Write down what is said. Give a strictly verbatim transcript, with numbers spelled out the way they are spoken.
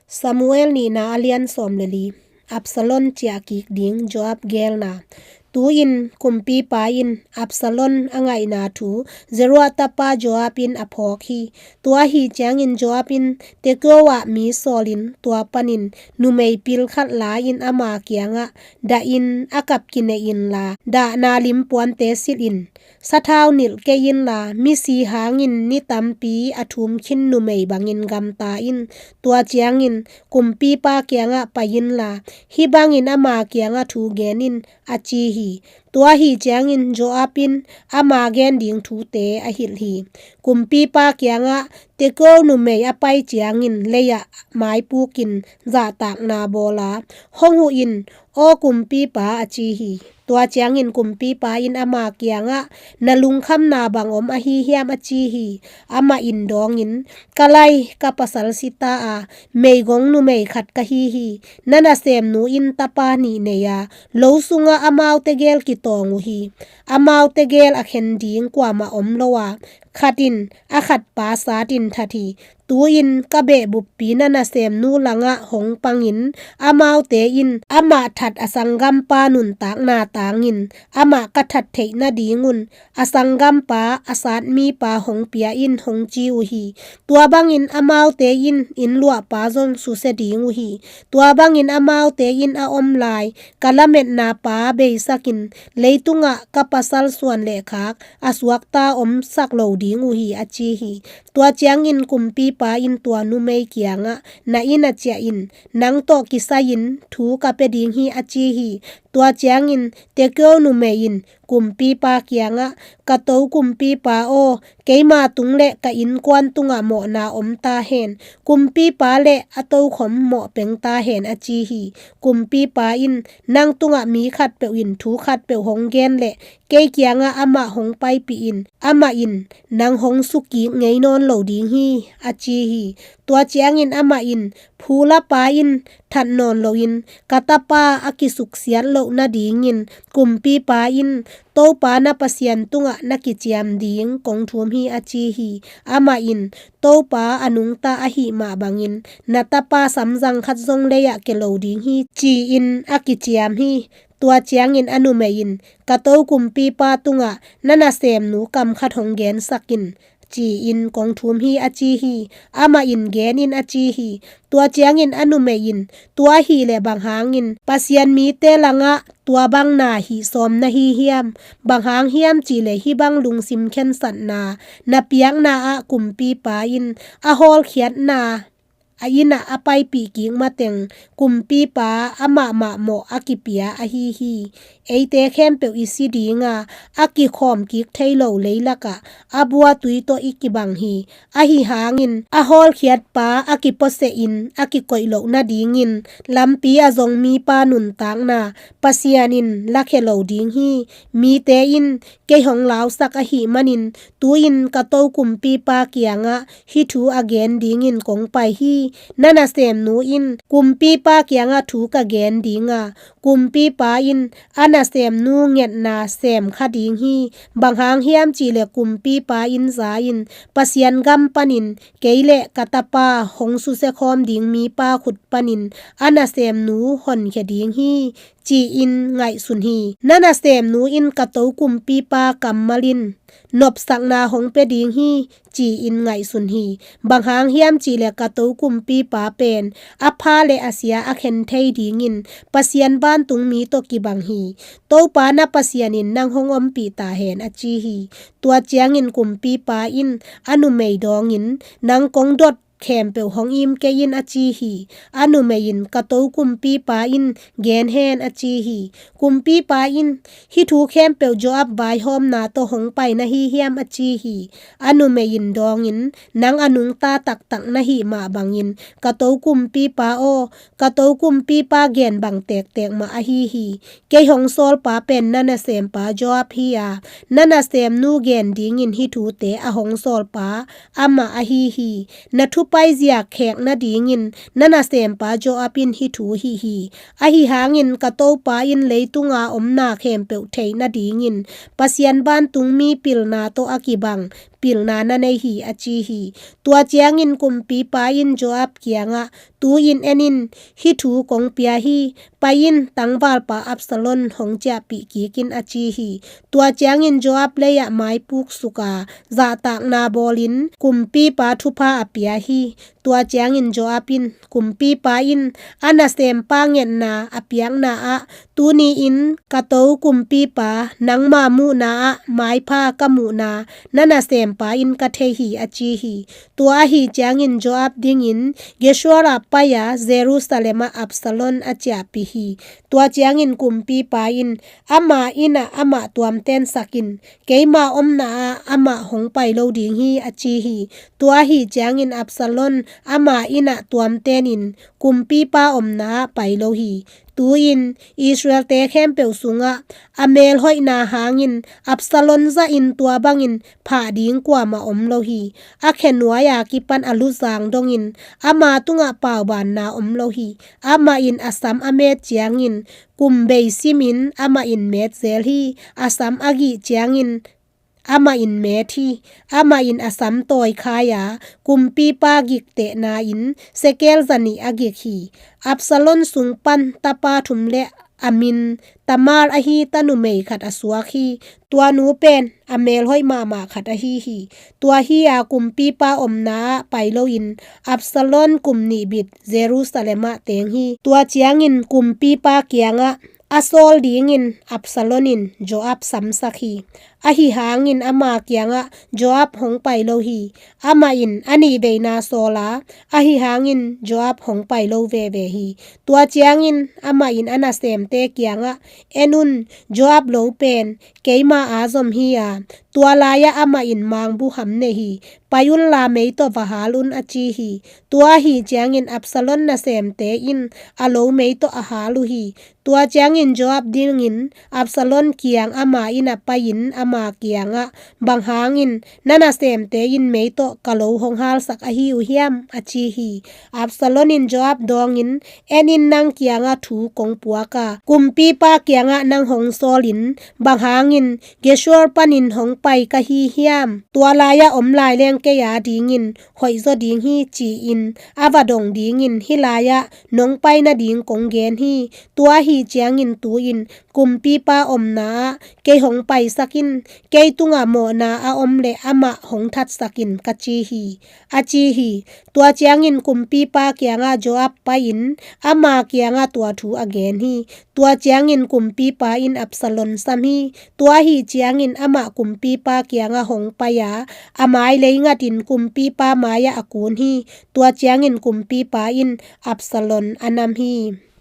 Samuel nihna a lian sawm le li. Absalom ciah kik ding Joab geelna. Tu-in kumpipa in Absalom a ngaihna thu Zeruia tapa Joab in a phawk hi. Tua ahi ciangin Joab in Tekoa ah mi sawlin tua panin numei pil khat la-in ama kiangah dahin a kap kinei inla, dahna limpuante silhin, sathau nilh kei inla, misi hangin ni tampi a thum khin numei bangin gamta in. Tua ciangin kumpipa kiangah pai inla, hih bangin ama kiangah thu gen in, a ci hi. Tua ahi ciangin Joab in ama gen ding thute a hilh hi. Kumpipa kiangah Tekoa numei a pai ciangin lei-ah maipukin zahtakna bawla, hong huh in, aw kumpipa, a ci hi. Tua ciangin kumpipa in ama kiangah, na lungkhamna bang om ahi hiam, a ci hi. Amah in dawngin, ka lai, ka pasal sita a, meigong numei khat ka hi hi. Na nasemnu in tapa nih nei a, lo sungah amaute gel kitawng uh hi. Amaute gel a khen ding kuamah om lo a, khat in a khat pa satin that hi. Tu-in ka behbuppi na nasemnu langah hong pangin, amaute in amah that a sanggampa nuntakna tangin, amah ka that theih nadingun a sanggampa a sat mipa hong pia in, hong ci uh hi. Tua bangin amaute in inn luahpa zong susia ding uh hi. Tua bangin amaute in a om lai ka lametna pa beisakin, leitungah ka pasal suan le khak a suakta omsak lo ding uh hi, a ci hi. Tua ciangin kumpipa in tua numei kiangah, na inn ah ciah in, nang tawh kisai-in thu ka pia ding hi, a ci hi. Tua ciangin Tekoa numei in kumpipa kiangah, ka to kumpipa aw, keima tung le ka innkuan tungah mawhna om ta hen. Kumpipa le a tokhom mawh peng ta hen, a ci hi. Kumpipa in, nang tungah mi khatpeuh in thu khatpeuh hong gen le kei kiangah amah hong paipih in, amah in nang hong sukik ngei nawn lo ding hi, a ci hi. Tua ciangin amah in, phu lapa in that nawn loin ka tapa a kisuksiat loh nadingin kumpipa in Topa na Pasian tungah na kiciam ding kong thum hi, a ci hi. Amah in, Topa a nungta ahih mah bangin na tapa samzang khat zong lei-ah kia lo ding hi, ci-in a kiciam hi. Tua ciangin a numei in, ka to kumpipa tungah na nasemnu kam khat hong gensak in, ci-in kong thum hi, a ci hi. Amah in, gen in, a ci hi. Tua ciangin a numei in, tua ahih leh bang hangin Pasian mite langah tua bang na hih sawm na hi hiam? Bang hang hiam cih leh hih bang lungsim khensatna na piakna ah kumpipa in a hawlkhiatna a inn ah a paipih kik mateng kumpipa amah mah mawh a kipia ahi hi. Eite khempeuh i si ding a, a kikhawm kik thei lo leilakah a bua tui tawh i kibang hi. Ahi hangin a hawlkhiatpa a kipuasehin a kikoih loh nadingin lampi a zong mipa nuntakna Pasian in lakhia lo ding hi. Mite in kei hong lausak ahih manin tu-in ka to kumpipa kiangah hih thu a gen dingin kong pai hi. Na nasemnu in kumpipa kiangah thu ka gen ding a, kumpipa in a nasemnu ngetna sem kha ding hi. Bang hang hiam cih leh kumpipa in za in Pasian gam panin kei le ka tapa hong susia khawm ding mipa khut panin a nasemnu honkhia ding hi, ci-in ngaihsun hi. Na nasemnu in ka to kumpipa kammal in nopsakna hong pia ding hi, ci-in ngaihsun hi. Bang hang hiam cih leh ka to kumpipa pen a pha le a sia a khen thei dingin Pasian vantung mi tawh kibang hi. Topa na Pasian in nang hong ompih ta hen, a ci hi. Tua ciangin kumpipa in a numei dawngin, nang kong dot khempeuh hong im kei in, a ci hi. A numei in, ka to kumpipa in gen hen, a ci hi. Kumpipa in, hih thu khempeuh Joab vaihawmna tawh hong pai na hi hiam, a ci hi. A numei in dawngin, nang a nungta taktak na hih mah bangin ka to kumpipa aw, ka to kumpipa gen bang tektek mah ahi hi. Kei hong sawlpa pen na nasempa Joab hi a, na nasemnu gen dingin hih thute a hong sawlpa amah ahi hi. Na thupaizia khek nadingin na nasempa Joab in hih thu hih hi. Ahi hangin ka topa in leitunga omna khempeuh theih nadingin Pasian vantungmi pilna tawh a kibang pilna na nei hi, a ci hi. Tua ciangin kumpipa in Joab kiangah, tu-in en in, hih thu kong pia hi. Pai in, tangvalpa Absalom hong ciahpih kik in, a ci hi. Tua ciangin Joab lei-ah maipuk suk a, zahtakna bawlin kumpipa thupha a pia hi. Tua ciangin Joab in, kumpipa in a nasempa ngetna a piakna ah, tuni-in ka to kumpipa nangma muhna ah maipha ka muhna, na nasempa in ka thei hi, a ci hi. Tua ahi ciangin Joab dingin Geshur ah pai-a Jerusalem ah Absalom a ciahpih hi. Tua ciangin kumpipa in, ama inn ah amah tuamtensak in, keima omna ah amah hong pai lo ding hi, a ci hi. Tua ahi ciangin Absalom ama inn ah tuamtenin kumpipa omna ah pai lo hi. Tu-in Israel-te khempeuh sungah a melhoihna hangin Absalom zahin tua bangin phah ding kuamah om lo hi. A khenuai-a kipan a luzang dongin ama tungah paubanna om lo hi. Amah in a sam a met ciangin kum bei simin amah in met zel hi. A sam a gih ciangin amah in met hi. Amah in a sam tawi khai-a kumpipa giktehna-in sekel zanih a gik hi. Absalom sung pan tapa thum le a min Tamar ahi tanumei khat a suak hi. Tua nu pen a melhoih mahmah khat ahi hi. Tua hi-a kumpipa omna ah pai loin Absalom kum nih bit Jerusalem ah teng hi. Tua ciangin kumpipa kiangah a sawl dingin Absalom in Joab samsak hi. Ahi hangin ama kiangah Joab hong pai lo hi. Amah in a nih veina sawl a, ahi hangin Joab hong pai lo veve hi. Tua ciangin amah in a nasemte kiangah, en un, Joab lo pen keima aa zom hi a, tua lai-ah amah in mangbu ham ne hi. Pai unla mei tawh va hal un, a ci hi. Tua ahi ciangin Absalom nasemte in a lo mei tawh a hal uh hi. Tua ciangin Joab dingin Absalom kiang ama inn ah pai-in ama kiangah, bang hangin na nasemte in mei tawh ka lo hong halsak ahi uh hiam, a ci hi. Absalom in Joab dawngin, en in, nang kiangah thu kong puak a, kumpipa kiangah nang hong sawlin, bang hangin Geshur panin hong pai ka hi hiam? Tua lai-ah om lai leng kei a dingin hoihzaw ding hi, ci-in a va dong dingin hih lai-ah nong pai nading kong gen hi. Tua ahi ciangin tu-in kumpipa omna ah kei hong paisak in, kei tungah mawhna a om leh amah hong thatsak in, ka ci hi, a ci hi. Tua ciangin kumpipa kiangah Joab pai-in ama kiangah tua thu a gen hi. Tua ciangin kumpipa in Absalom sam hi. Tua ahi ciangin amah kumpipa kiangah hong pai-a, a mai lei ngatin kumpipa mai-ah a kun hi. Tua ciangin kumpipa in Absalom a nam hi.